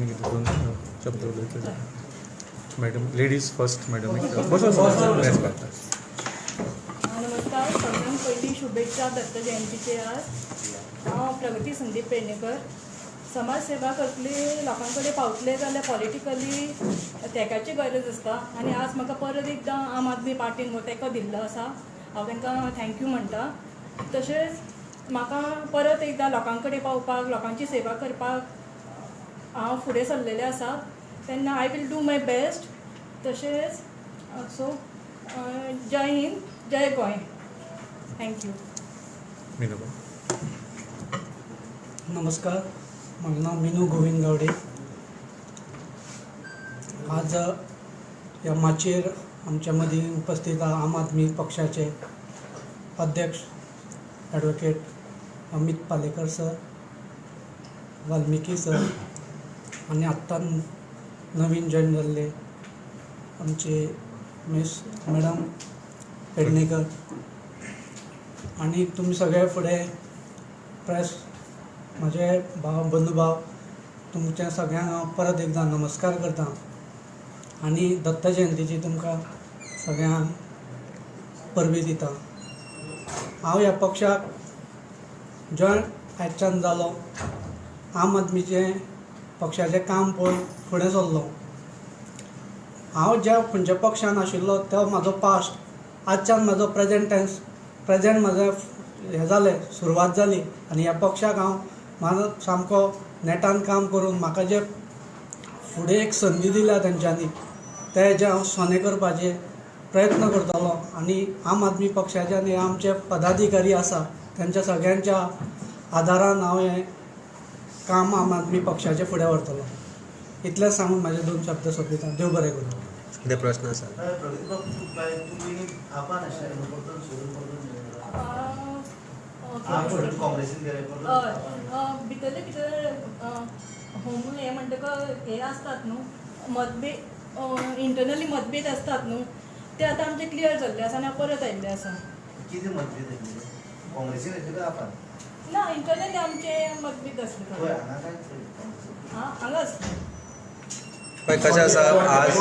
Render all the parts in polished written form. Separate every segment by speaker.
Speaker 1: आनी कितें दोन शब्द उलयतले. Madam, ladies first. मॅडम, बस.
Speaker 2: नमस्कार. सगळ्यांक पयलीं शुभेच्छा दत्त जयंतीचे. आज हांव प्रगती संदीप पेडणेकर. समाज सेवा करतले, लोकां कडेन पावतले जाल्यार पॉलिटिकली तेंक्याची गरज आसता आनी आज म्हाका परत एकदां आम आदमी पार्टीन हो तेंको दिल्लो आसा. हांव तांकां thank you म्हणटा. तशेंच म्हाका परत एकदां लोकां कडेन पावपाक, लोकांची सेवा करपाक हांव फुडें सरलेलें आसा. तेन्ना I will do my best. तशेंच सो जय हिंद, जय गोंय. Thank you.
Speaker 1: मिनू.
Speaker 3: नमस्कार, म्हजें नांव मिनू गोविंद गावडे. आज ह्या माचयेर आमच्या मदीं उपस्थित आहा आम आदमी पक्षाचे अध्यक्ष advocate Amit Palekar sir, Valmiki sir आनी आत्तां नवीन जॉयन जाल्ले आमचे मिस मॅडम पेडणेकर आनी तुमी सगळे फुडें प्रेस, म्हजे भाव, बंधू भाव, तुमच्या सगळ्यांक हांव परत एकदां नमस्कार करता आनी दत्त जयंतीची तुमकां सगळ्यांक परबीं दिता. हांव ह्या पक्षाक जॉयन आयच्यान जालो. आम आदमीचें पक्षाचें काम पळोवन फुडें सरलो. हांव ज्या खंयच्या पक्षान आशिल्लो तो म्हाजो पास्ट. आजच्यान म्हाजो प्रेजेंट टेन्स, प्रेजेंट म्हाजें हें जालें, सुरवात जाली आनी ह्या पक्षाक हांव म्हाजो सामको नेटान काम करून म्हाका जे फुडें एक संदी दिल्या तेंच्यांनी, तेजें हांव सोनें करपाचें प्रयत्न करतलो आनी आम आदमी पक्षाचे आनी आमचे पदाधिकारी आसा तेंच्या सगळ्यांच्या आदारान हांव हें काम आम आदमी पक्षाचें फुडें व्हरतलो. इतलेंच सांगून म्हाजे दोन शब्द सोंपयता. देव बरें करूं.
Speaker 4: कितें प्रस्न आसा?
Speaker 5: प्रगती बाब, तुमी आपान आशिल्ले, परतून सोडून परतून आप सोडून काँग्रेसीन गेले, परतून
Speaker 2: हय.
Speaker 5: आपान.
Speaker 2: भितरले भितर होम हें म्हणटकच हे आसतात न्हू मतभेद, इंटरनली मतभेद आसतात न्हू. ते आतां आमचे क्लियर जाल्ले आसा आनी हांव परत आयिल्लें आसा.
Speaker 5: कितें मतभेद आशिल्ले? काँग्रेसीन आशिल्ले काय आपान?
Speaker 2: ना, इंटरनली आमचे मतभेद आसले
Speaker 5: खंय?
Speaker 2: थोडे.
Speaker 5: हांगा काय थंय?
Speaker 2: आं, हांगा आसले.
Speaker 4: पळय कशें आसा आज.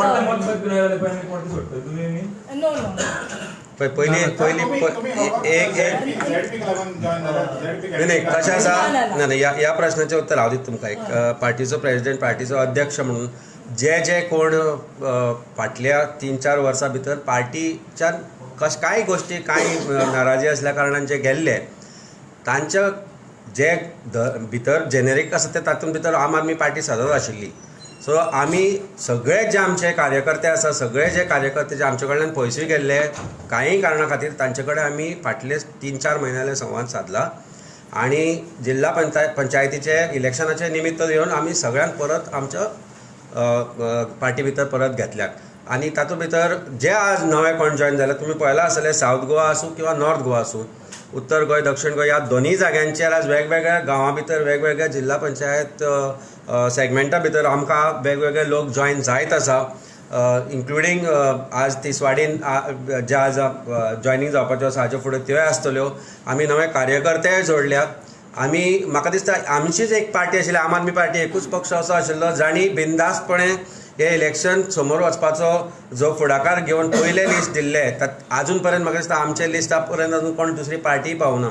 Speaker 6: तुम्ही
Speaker 2: नो नो.
Speaker 4: पळय, पयलीं पयलीं एक एक नाही नाही, कशें आसा, ना ना, ह्या ह्या प्रश्नाचें उत्तर हांव दिता तुमकां. एक पार्टीचो प्रेजिडेंट, पार्टीचो अध्यक्ष म्हणून जे जे कोण फाटल्या 3-4 वर्सां भितर पार्टीच्यान कश कांय गोश्टी, कांय नाराजी आसल्या कारणान जे गेल्ले, तांच्या जे भितर जेनेरीक आसा ते तातूंत भितर आम आदमी पार्टी सदांच आशिल्ली. सो आमी सगळे जे आमचे कार्यकर्ते आसा, सगळे जे कार्यकर्ते जे आमचे कडल्यान पयसूय गेल्ले कांय कारणा खातीर, तांचे कडेन आमी फाटले 3-4 म्हयन्याले संवाद सादला आनी जिल्हा पंचायतीचे इलेक्शनाचे निमित्त घेवन आमी सगळ्यांक परत आमच्या पार्टी भितर परत घेतल्यात. आनी तातूंत भितर जे आज नवे कोण जॉयन जाले, तुमी पळयलां आसतलें, सावथ गोवा आसूं किंवा नॉर्थ गोवा आसूं, उत्तर गोंय, दक्षिण गोंय, ह्या दोनूय जाग्यांचेर आज वेगवेगळ्या गांवां भितर, वेगवेगळ्या जिल्हा पंचायत सेगमेंटा भितर आमकां वेगवेगळे लोक जॉयन जायत आसा. इन्क्लुडींग आज तिसवाडीन जे आज जॉयनींग जावपाच्यो आसा, हाचे फुडें त्योय आसतल्यो. आमी नवे कार्यकर्तेय जोडल्यात. आमी म्हाका दिसता आमचीच एक पार्टी आशिल्ली, आम आदमी पार्टी एकूच पक्ष असो आशिल्लो जांणी बिंदासपणे हे इलेक्शन समोर वचपाचो जो फुडाकार घेवन पयलें लिस्ट दिल्लें. आजून पर्यंत म्हाका दिसता आमच्या लिस्टा पर्यंत अजून कोण दुसरी पार्टी पावना.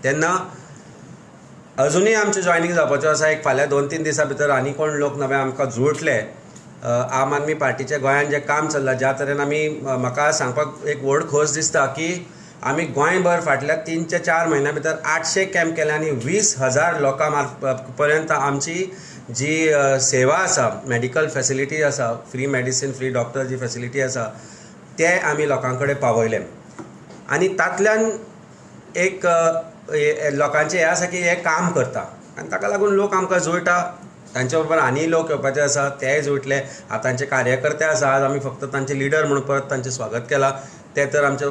Speaker 4: तेन्ना अजुनूय आमचें जॉयनींग जावपाचें आसा. एक फाल्यां 2-3 दिसां भितर आनी कोण लोक नवे आमकां जुळटले. आम आदमी पार्टीचें गोंयांत जें काम चल्लां, ज्या तरेन आमी, म्हाका सांगपाक एक व्हड खोस दिसता की आमी गोंयभर फाटल्या 3 ते 4 म्हयन्या भितर 800 कॅम्प केले आनी 20,000 लोकां पर्यंत आमची जी सेवा आसा, मेडिकल फॅसिलिटी आसा, फ्री मेडिसीन, फ्री डॉक्टर जी फॅसिलिटी आसा, ते आमी लोकां कडेन पावयले. आनी तातल्यान एक लोकांचें हें आसा की हें काम करता आनी ताका लागून लोक आमकां जुळटा. तांचे बरोबर आनी लोक येवपाचे आसा, तेय जुळटले. आतां तांचे कार्यकर्ते आसा, आज आमी फक्त तांचे लिडर म्हणून परत तांचें स्वागत केलां. ते तर आमच्या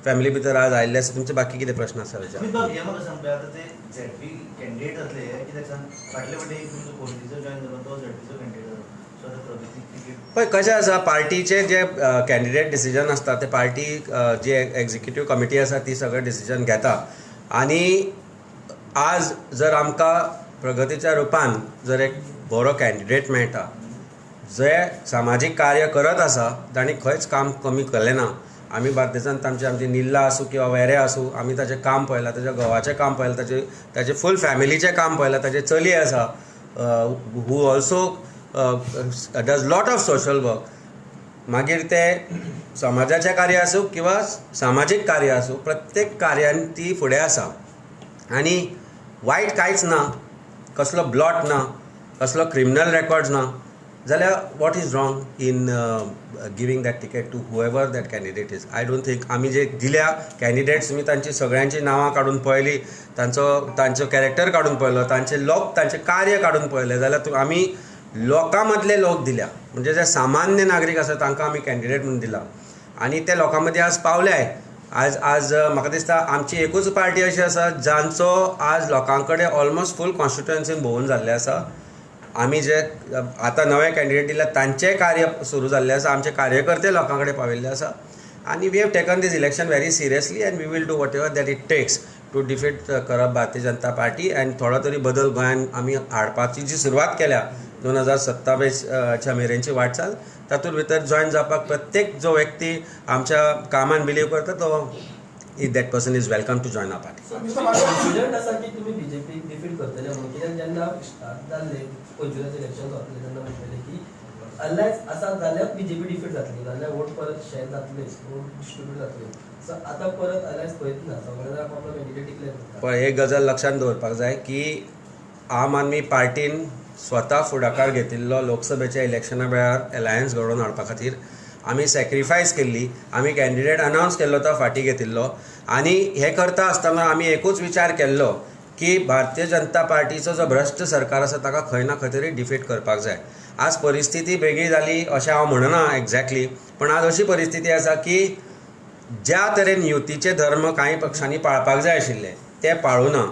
Speaker 4: फॅमिली भितर आज आयिल्ले आसा. तुमचे बाकी कितें प्रश्न आसा हेजेर?
Speaker 5: हें म्हाका सांग, आतां ते झेडपी कॅन्डिडेट जातले कित्याक सांग, फाटले फावटी तुमचो कोंकणीचो जॉयन जालो तो झेडपीचो कॅन्डिडेट जालो, सो आतां प्रगती तिकीट.
Speaker 4: पळय कशें आसा, पार्टीचे जे कॅन्डिडेट डिसिजन आसता ते पार्टी जी एग्जिक्युटीव कमिटी आसा ती सगळें डिसिजन घेता. आनी आज जर आमकां प्रगतीच्या रुपान जर एक बरो कॅन्डिडेट मेळटा, जे सामाजीक कार्य करत आसा, तांणी खंयच काम कमी केलें ना. आमी बार्देजान तांचे आमची निल्ला आसूं किंवा वेरें आसूं, आमी ताचें काम पळयलां, ताच्या घोवाचें काम पळयलां, ताचे ताचे फूल फॅमिलीचें काम पळयलां. ताचे चली आसा who also does lot of social work. मागीर ते समाजाचें कार्य आसूं किंवा सामाजीक कार्य आसूं, प्रत्येक कार्यान ती फुडें आसा. आनी वायट कांयच ना, कसलो ब्लॉट ना, कसलो क्रिमिनल रेकॉर्ड्स ना, जाल्यार what is wrong in giving that ticket to whoever that candidate is? I don't think. आमी जे दिल्या कॅन्डिडेट्स, तुमी तांची सगळ्यांची नांवां काडून पळयली, तांचो तांचो कॅरेक्टर काडून पळयलो, तांचे लोक तांचें कार्य काडून पळयलें जाल्यार आमी लोकां मदले लोक दिल्या, म्हणजे जे सामान्य नागरीक आसा तांकां आमी कॅन्डिडेट म्हणून दिला आनी ते लोकां मदीं आज पावल्याय. आज आज म्हाका दिसता आमची एकूच पार्टी अशी आसा जांचो आज लोकां कडेन ऑलमोस्ट फूल कॉन्स्टिट्युएन्सीन भोंवून जाल्लें आसा. आमी जे आतां नवे कॅन्डिडेट दिल्या तांचें कार्य सुरू जाल्लें आसा, आमचे कार्यकर्ते लोकां कडेन पाविल्ले आसा आनी we have taken this election very seriously and we will do whatever that it takes to defeat corrupt Bharatiya Janata Party. And थोडो तरी बदल गोंयांत आमी हाडपाची जी सुरवात केल्या 2027च्या मेरेनची वाटचाल, तातूंत भितर जॉयन जावपाक प्रत्येक जो व्यक्ती आमच्या कामान बिलीव करता तो that person is welcome to join our party.
Speaker 6: Confident आसा की तुमी बीजेपी डिफीट करतले म्हणून? कित्याक जेन्ना स्टार्ट जाल्ले 25 इलेक्शन जातले तेन्ना म्हणटले की अलायन्स आसा जाल्यार बीजेपी डिफीट जातली, नाजाल्यार वोट परत शेअर जातलेच, वोट डिस्ट्रिब्यूट जातले. सो आतां परत अलायन्स पळयत ना, सगळे जाण आपलो कॅन्डिडेट डिक्लेअर करता.
Speaker 4: पण एक गजाल लक्षांत दवरपाक जाय की आम आदमी पार्टीन स्वता फुडाकार घेतिल्लो लोकसभेच्या इलेक्शना वेळार अलायन्स घडोवन हाडपा खातीर आमी सॅक्रिफायस केल्ली, आमी कॅन्डिडेट अनावन्स केल्लो तो फाटीं घेतिल्लो आनी हें करता आसतना आमी एकूच विचार केल्लो की भारतीय जनता पार्टीचो जो भ्रश्ट सरकार आसा ताका खंय ना खंय तरी डिफीट करपाक जाय. आज परिस्थिती वेगळी जाली अशें हांव म्हणना एक्झॅक्टली, पण आज अशी परिस्थिती आसा की ज्या तरेन युतीचे धर्म कांय पक्षांनी पाळपाक जाय आशिल्ले ते पाळूना.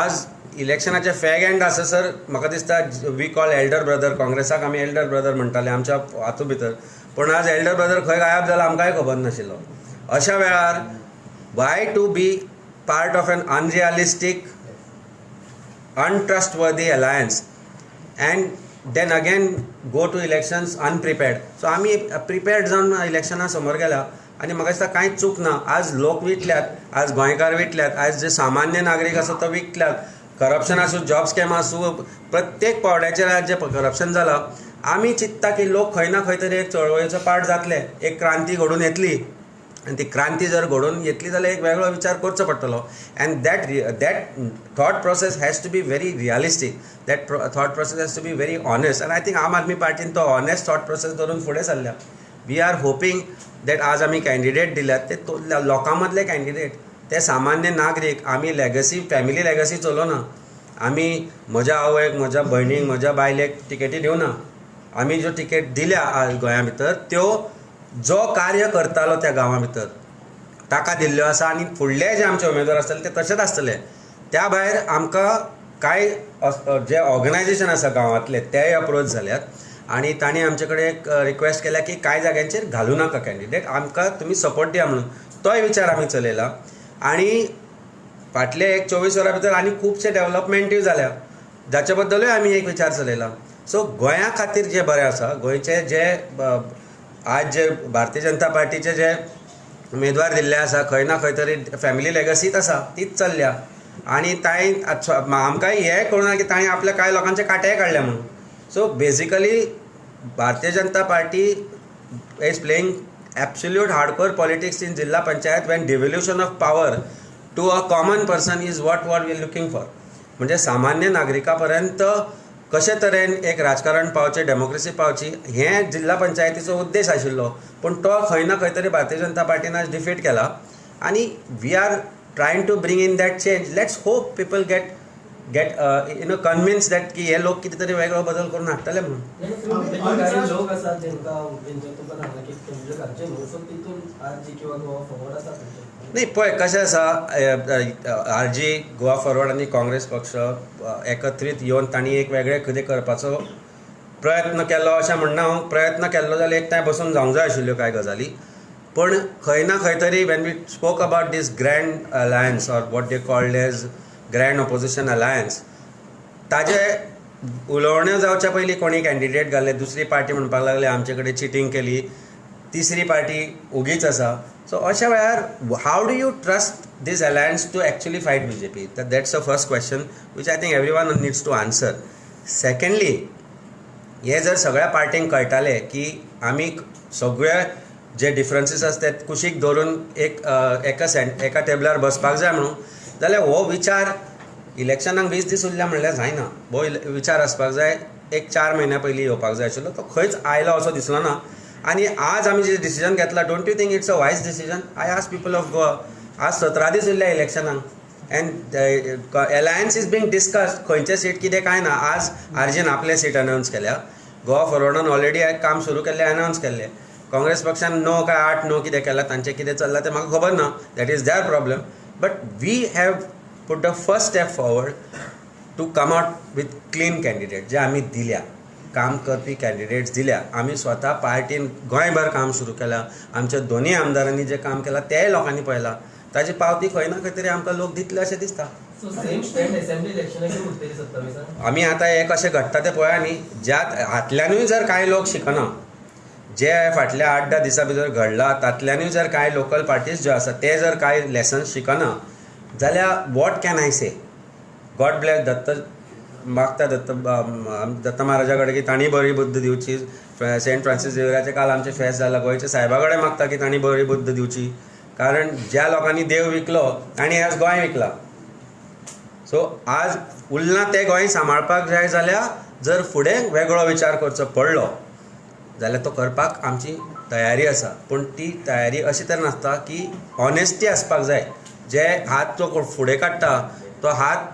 Speaker 4: आज इलेक्शनाचे फॅग एंड आसा सर, म्हाका दिसता we call elder brother, काँग्रेसाक आमी एल्डर ब्रदर म्हणटाले आमच्या हातूंत भितर, पण आज एल्डर ब्रदर खंय गायब जाला आमकांय खबर नाशिल्लो. अशा वेळार why to be part of an unrealistic, untrustworthy alliance and then again go to elections unprepared? So आमी प्रिपेर्ड जावन इलेक्शना समोर गेल्या आनी म्हाका दिसता कांयच चूक ना. आज लोक विटल्यात, आज गोंयकार विटल्यात, आज जे सामान्य नागरीक आसा तो विकल्यात. करप्शन आसूं, जॉब स्कॅम आसूं, प्रत्येक पावड्याचेर आज जें करप्शन जालां, आमी चिंत्ता की लोक खंय ना खंय तरी एक चळवळीचो पार्ट जातले, एक क्रांती घडून येतली आनी ती क्रांती जर घडोवन येतली जाल्यार एक वेगळो विचार करचो पडटलो. And that that thought process has to be very realistic, that thought process has to be very honest. And I think Aam Aadmi पार्टीन तो ऑनेस्ट थॉट प्रोसेस धरून फुडें सरल्या. We are hoping that आज आमी कॅन्डिडेट दिल्यात ते लोकां मदले candidate, ते सामान्य नागरीक. आमी लेगसी, फॅमिली लेगसी चलोना. आमी म्हज्या आवयक, म्हज्या भयणीक, म्हज्या बायलेक टिकेटी दिवना. आमी ज्यो टिकेट दिल्या आज गोंया भितर त्यो जो कार्य करतालो त्या गांवा भितर ताका दिल्ल्यो आसा आनी फुडले जे आमचे उमेदवार आसतले ते तशेंच आसतले. त्या भायर आमकां कांय जे ऑर्गनायजेशन आसा गांवांतले तेय अप्रोच जाल्यात आनी तांणी आमचे कडेन एक रिक्वेस्ट केल्या की कांय जाग्यांचेर घालूं नाका कॅन्डिडेट, आमकां तुमी सपोर्ट दिया म्हणून. तोय विचार आमी चलयला आनी फाटले एक 24 वरां भितर आनी खुबशे डेवलपमेंटूय जाल्या जाचे बद्दलूय आमी एक विचार चलयला. सो गोंया खातीर जें बरें आसा, गोंयचे जे आज जे भारतीय जनता पार्टीचे जे उमेदवार दिल्ले आसा खंय ना खंय तरी फॅमिली लेगसीच आसा तीच चल्ल्या आनी तांणी आमकांय हें कळूना की तांणी आपल्या कांय लोकांचे कांटेय काडले म्हणून. So basically Bharatiya Janata Party is playing absolute hardcore politics in Zilla Panchayat when devolution of power to a common person is what we are looking for. म्हणजे सामान्य नागरिका पर्यंत कशे तरेन एक राजकारण पावचें, डेमोक्रेसी पावची, हें जिल्ला पंचायतीचो उद्देश आशिल्लो, पूण तो खंय ना खंय तरी भारतीय जनता पार्टीन आज डिफीट केला आनी we are trying to bring in that change. Let's hope people get get you know convince that की हे लोक कितें तरी वेगळो बदल करून हाडटले म्हणून.
Speaker 6: लोक आसात जेंकां तुमकां सांगलां की कॅन्डिडेट घालचे न्हू, सो तितून आरजी किंवा गोवा फॉरवर्ड आसा.
Speaker 4: नाही पळय कशें आसा, आरजी, गोवा फॉरवर्ड आनी काँग्रेस पक्ष एकत्रीत येवन तांणी एक वेगळें कितें करपाचो प्रयत्न केलो अशें म्हणना हांव. प्रयत्न केल्लो जाल्यार एकठांय बसून जावंक जाय आशिल्ल्यो कांय गजाली, पूण खंय ना खंय तरी when we spoke about this grand alliance or what they called as grand opposition alliance, ताजे उलोवणें जावच्या पयलीं कोणी कॅन्डिडेट घाले, दुसरी पार्टी म्हणपाक लागली आमचे कडेन चिटींग केली, तिसरी पार्टी ओगीच आसा. सो अशा वेळार how do you trust this alliance to actually fight BJP? That's a first question which I think everyone needs to answer. Secondly, हे जर सगळ्या पार्टींक कळटालें की आमी सगळे जे डिफरन्सीस आसा ते कुशीक दवरून एक एका टेबलार बसपाक जाय म्हणून, जाल्यार हो विचार इलेक्शनाक 20 दीस उरल्या म्हणल्यार जायना. हो विचार आसपाक जाय, एक 4 म्हयन्या पयलीं येवपाक जाय आशिल्लो, तो खंयच आयलो असो दिसलो ना. आनी आज आमी जे डिसिजन घेतला, don't you think it's a wise decision? I ask people of Goa, आज 17 दीस उरल्या इलेक्शनाक and alliance is being discussed. खंयचे सीट कितें कांय ना. आज आरजीन आपले सीट अनावन्स केल्या, गोवा फॉरवर्डान ऑलरेडी काम सुरू केल्लें, अनावन्स केल्लें. काँग्रेस पक्षान 9 काय 8 9 कितें केलां, तांचें कितें चल्लां तें म्हाका खबर ना, that is their problem. But we have put the first step forward to come out with clean candidate, जे आमी दिल्या, काम करपी कॅन्डिडेट्स दिल्या. आमी स्वता पार्टीन गोंयभर काम सुरू केलां, आमच्या दोनूय आमदारांनी जें काम केलां तेंय लोकांनी पळयलां, ताची पावती खंय ना खंय तरी आमकां लोक दितले अशें दिसता. आमी आतां हें कशें घडटा तें पळया न्ही. ज्या हातल्यानूय जर कांय लोक शिकना, जे फाटल्या 8-10 दिसां भितर घडला तातल्यानूय जर कांय लोकल पार्टीज ज्यो आसा ते जर कांय लेसन्स शिकना जाल्यार what can I say? God bless Datta, मागता दत्त दत्त महाराजा कडेन की तांणी बरी बुद्द दिवची. सेंट फ्रांसीस झेवियराचें काल आमचें फेस्त जालां, गोंयच्या सायबा कडेन मागता की तांणी बरी बुद्द दिवची, कारण ज्या लोकांनी देव विकलो तांणी आज गोंय विकला. सो आज उरलां तें गोंय सांबाळपाक जाय जाल्यार जर फुडें वेगळो विचार करचो पडलो जाल्यार तो करपाक आमची तयारी आसा. पूण ती तयारी अशी तर नासता की ऑनेस्टी आसपाक जाय. जे हात जो फुडें काडटा तो हात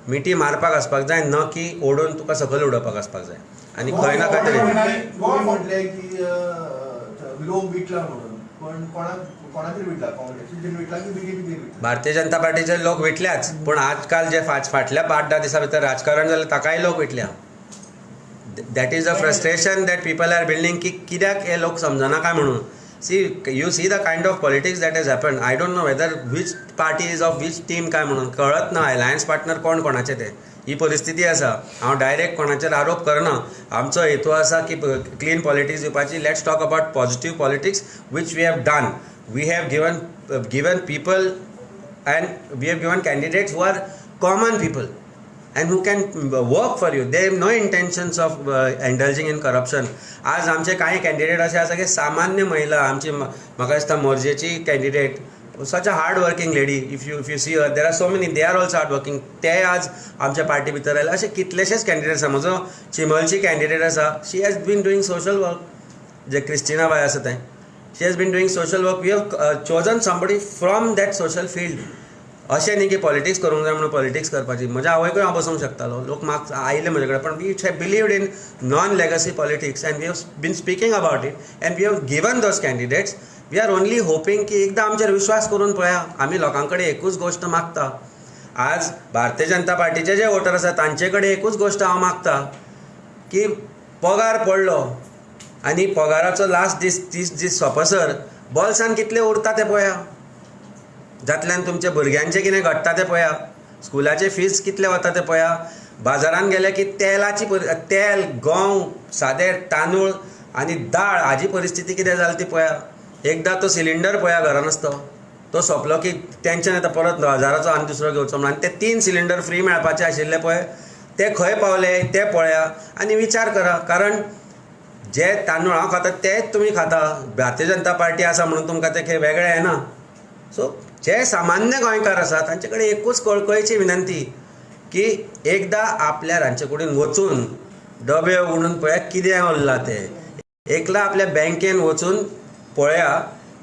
Speaker 4: मिठी मारपाक आसपाक जाय, न की ओडून तुका सकयल उडोवपाक आसपाक जाय. आनी खंय ना खंय तरी
Speaker 7: म्हटलें की लोक विटला म्हणून, पण कोणाचेर विटला? काँग्रेसीचेर विटला की बीजेपीचेर विटला?
Speaker 4: भारतीय जनता पार्टीचे लोक विटल्याच, पूण आजकाल जे फाटल्या 8-10 दिसां भितर राजकारण जालें ताकाय लोक विटल्या. That is a frustration that people are building की कित्याक हे लोक समजना काय म्हणून. See, you see the kind of politics that has happened. I don't know whether which party is of which team काय म्हणून कळत ना. अलायन्स पार्टनर कोण कोणाचे ते, ही परिस्थिती आसा. हांव डायरेक्ट कोणाचेर आरोप करना. आमचो हेतू आसा की क्लीन पॉलिटिक्स दिवपाची. Let's talk about positive politics which we have done. We have given people and we have given candidates who are common people and who can work for you. They have no intentions of indulging in corruption. आज आमचे कांय candidate अशे आसा की सामान्य महिला, आमची म्हाका दिसता मोरजेची candidate, such a hard working lady, if you see her, there are so many, they are also hard working. ते आज आमच्या पार्टी भितर आयले. अशे कितलेशेच कॅन्डिडेट आसा. म्हजो चिमलची कॅन्डिडेट आसा, she has been doing social work, जे क्रिस्टिना बाय आसा तें, she has been doing social work. We have chosen somebody from that social field. अशें न्ही की पॉलिटिक्स करूंक जाय म्हणून पॉलिटिक्स करपाची. म्हज्या आवयकूय हांव बसोवंक शकतालो, लोक म्हाका आयले म्हजे कडेन, पण we have believed in non legacy politics and we have been speaking about it and we have given those candidates. We are only hoping की एकदां आमचेर विश्वास करून पळया. आमी लोकां कडेन एकूच गोश्ट मागता, आज भारतीय जनता पार्टीचे जे वोटर आसा तांचे कडेन एकूच गोश्ट हांव मागता की पगार पडलो आनी पगाराचो लास्ट दीस 30 दीस सोंपसर बोल्सान कितले उरता ते पळया, जातल्यान तुमच्या भुरग्यांचें कितें घडटा तें पळया, स्कुलाचे फीज कितले वता ते पळया, बाजारान गेले की तेलाची तेल, गंव, सादे तांदूळ आनी दाळ हाजी परिस्थिती कितें जाली ती पळया. एकदां तो सिलिंडर पळया घरान आसता तो सोंपलो की टेंशन येता, परत हजाराचो आनी दुसरो घेवचो म्हणून. आनी ते 3 सिलिंडर फ्री मेळपाचे आशिल्ले पळय ते खंय पावले ते पळया आनी विचार करा. कारण जे तांदूळ हांव खाता तेच तुमी खाता, भारतीय जनता पार्टी आसा म्हणून तुमकां ते वेगळें येना. सो जे सामान्य गोंयकार आसा तांचे कडेन एकूच कळकळीची विनंती की एकदां आपल्या रांदचे कुडीन वचून डबे उगडून पळया कितें उरलां तें, एकदां आपल्या बँकेन वचून पळया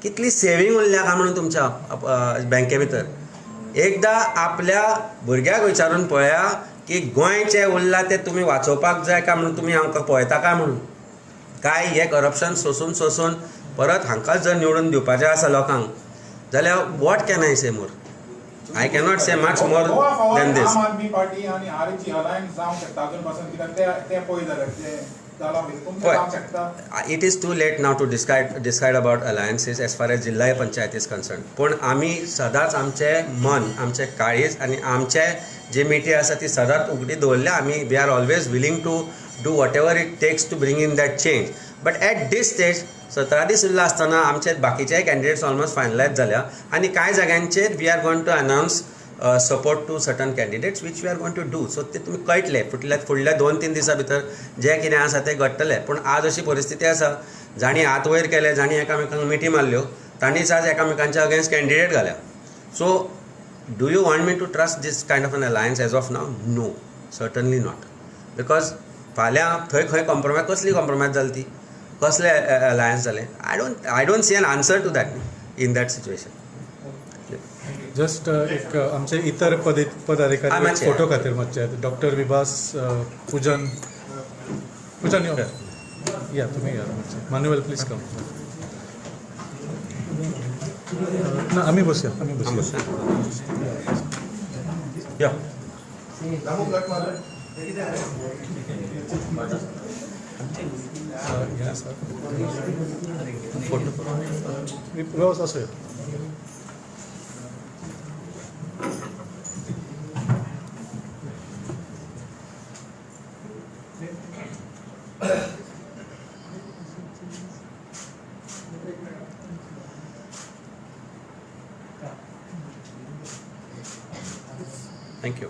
Speaker 4: कितली सेवींग उरल्या काय म्हणून तुमच्या बँके भितर, एकदां आपल्या भुरग्याक विचारून पळया की गोंयचें उरलां तें तुमी वाचोवपाक जाय काय म्हणून तुमी आमकां पळयता काय म्हणून. काय हें करप्शन सोसून सोसून परत हांकां जर निवडून दिवपाचें आसा लोकांक जाल्यार what can I say more? I cannot say much more than this.
Speaker 8: Aam Aadmi party आनी आरएची अलायन्स जावंक शकता अजून पासून, कित्याक ते पळय जाल्यार ते
Speaker 4: पळय, it is too late now to decide about alliances as far as जिल्हा पंचायत is concern. पूण आमी सदांच आमचें मन, आमचें काळीज आनी आमचे जी मिटी आसा ती सदांच उगडी दवरल्या. आमी we are always willing to do whatever it takes to bring in that change. But at this stage 17 दीस उरला आसतना आमचे बाकीचे कॅन्डिडेट्स ऑलमोस्ट फायनलायज जाल्या आनी कांय जाग्यांचेर we are going to announce support to certain candidates which we are going to do. So ते तुमी कळटले फुडल्या 2-3 दिसां भितर जें कितें आसा तें घडटलें. पूण आज अशी परिस्थिती आसा, जांणी हात वयर केले, जांणी एकामेकांक मिठी मारल्यो, तांणीच आज एकामेकांच्या अगेन्स्ट कॅन्डिडेट घाल्या. So do you want me to trust this kind of an alliance as of now? No, certainly not. Because फाल्यां थंय खंय कॉम्प्रोमायज, कसली कॉम्प्रोमायज जाली ती, कसले अलायन्स जाले, I don't see an answer to that in that situation.
Speaker 1: Just एक आमचे इतर पदाधिकारी फोटो खातीर मातशे डॉक्टर विभास पूजन पूजन या तुमी या मातशे. Manuel please come. ना आमी बसया, आमी बसया.
Speaker 4: या फोटो व्यवस्था आसूया. Thank you.